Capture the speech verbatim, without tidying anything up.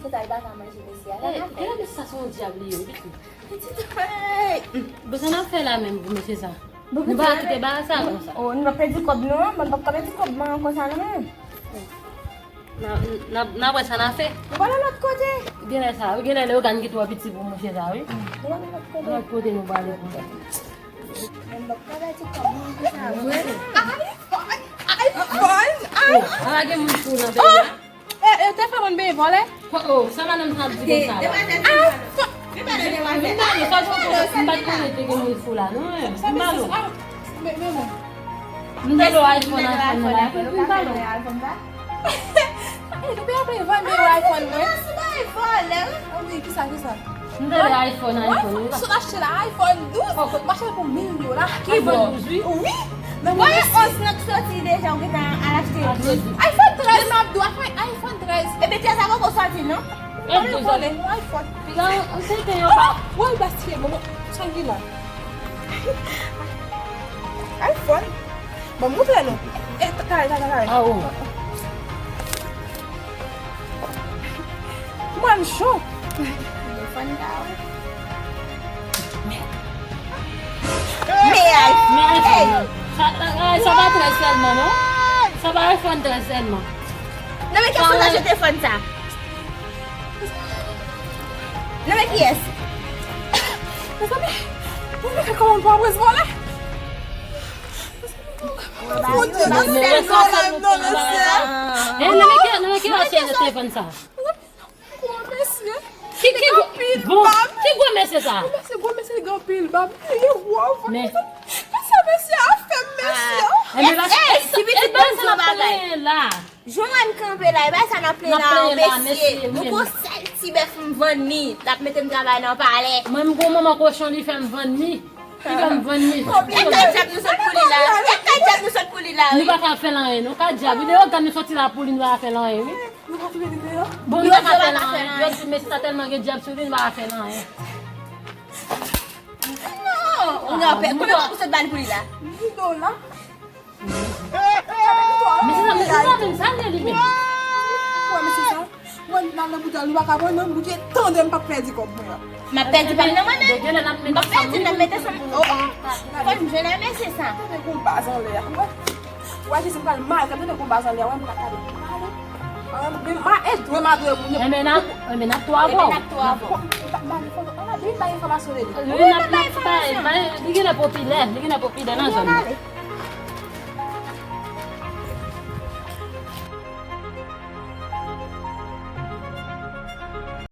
Sa li pa ka manje mesye a. Hey, gade sa, se yon dyab li ye, pitit. Pitit, hey. Bon, sa n ap fè la menm pou mesye sa? Nou pa kite bagay sa konsa. Oh, nou pa pèdi kòb nou, mwen pa ka pèdi kòb mwen konsa non. N a, n a, n a wè sa n a fè. Nou pral lòt kote. Genlè sa, wi, genlè Leyogàn ki twò piti pou mouche sa, wi. Nou pral lòt kote. Lòt kote nou prale pou. Mwen pa ka pèdi kòb mwen konsa, vre. iPhone, iPhone. Oh, pa gen moun fou nan peyi a. E, e, te fè mwen beye vòlè? Ko-, oh, sa madanm sa ap di konsa la? Vin ba nou, sa fò m pa t konnen te gen moun fou la, non, eh. Vin ba nou. M te lo iPhone, iPhone nan la, vin ba nou. Depi apre vann de iPhone mwen. Anvi, kisa, kisa? M te lo iPhone, iPhone. Sot achte la, iPhone douz. Mache pou mil dola. Ki bon? Wi. Bon, e onz nan k soti deja, ou gentan al achte douz. iPhone trèz, m ap di w, iPhone trèz. Epi trèz la poko soti, non? Mwen konnen, mwen iPhone. Piga, ou se te yon pa. Woy, bastye, bon, bon, Shangri-La. iPhone? Bon, moutre nou. E, ta, ta, ta, ta. Ah, oh. Mwen cho. Telefòn ta, wi. Men iPhone. Men iPhone, non. Sa, sa, sa pa trèz sèlman, non? Sa pa iPhone trèz sèlman. Non, men kiyès ki ta jete fòn sa? Non, men kiyès? Mezanmi, mwen mete kòman pou apre vòlè. Mon Dieu, nan sèl non, non, non, non, sè. Eh, nan men ki, nan men ki rachè telefòn sa? Gwo mesye. Ki, ki gwo, bon, ki gwo mesye sa? Gwo mesye, gwo mesye, li gen anpil bab. Li gen gwo vant. Men. Kisa mesye a fè m, mesye? Eh, men, eh, si pitit ban m di yon bagay. Jou mwen kanpe la, e pa sa n ap plenyen la, mesye. Nou gon sèl ti bèf m vann li, l ap mete m travay nan palè. Mwen, m gon manman kochon, li fè m vann li. Li fè m vann li. E kay djab nou sot pou li la? E kay djab nou sot pou li la, wi? Nou pa ka fè l anyen, non. Kay djab, li deyò, gad nou soti la pou li, nou pa ka fè l anyen, wi. Nou pa touye li deyò? Bon, nou pa ka fè l anyen. Yo di, mesye sa tèlman gen djab sou li, nou pa ka fè l anyen. Non, ou gen pè. Konbyen kòb ou sot ba l pou li la? Di dola. Mesye sa, mesye sa menm, sa l ye li menm? Wè, mesye sa. Wè, nan nan bouda, nou pa ka pran nan bouda, tande m p ap pèdi kòb mwen an. M ap pèdi pa m nan mwen menm. M p ap pèdi nan mete sa. Oh, oh. Fò n jwenn a mesye sa. Tande gon baz anlè a. Wè. Wè, jis m pral mare, tande gon baz anlè a. Wè, m pral gade. Mare. Ah, men ma, e dwe madre moun yo. Enben n ap, enben n ap tou avè w. Enben n ap tou avè w. Ba, ba, ba, ba enfòmasyon de li. Wi, n ap, n ap bay, bay, li genlè popilè, li genlè popilè nan zòn nan.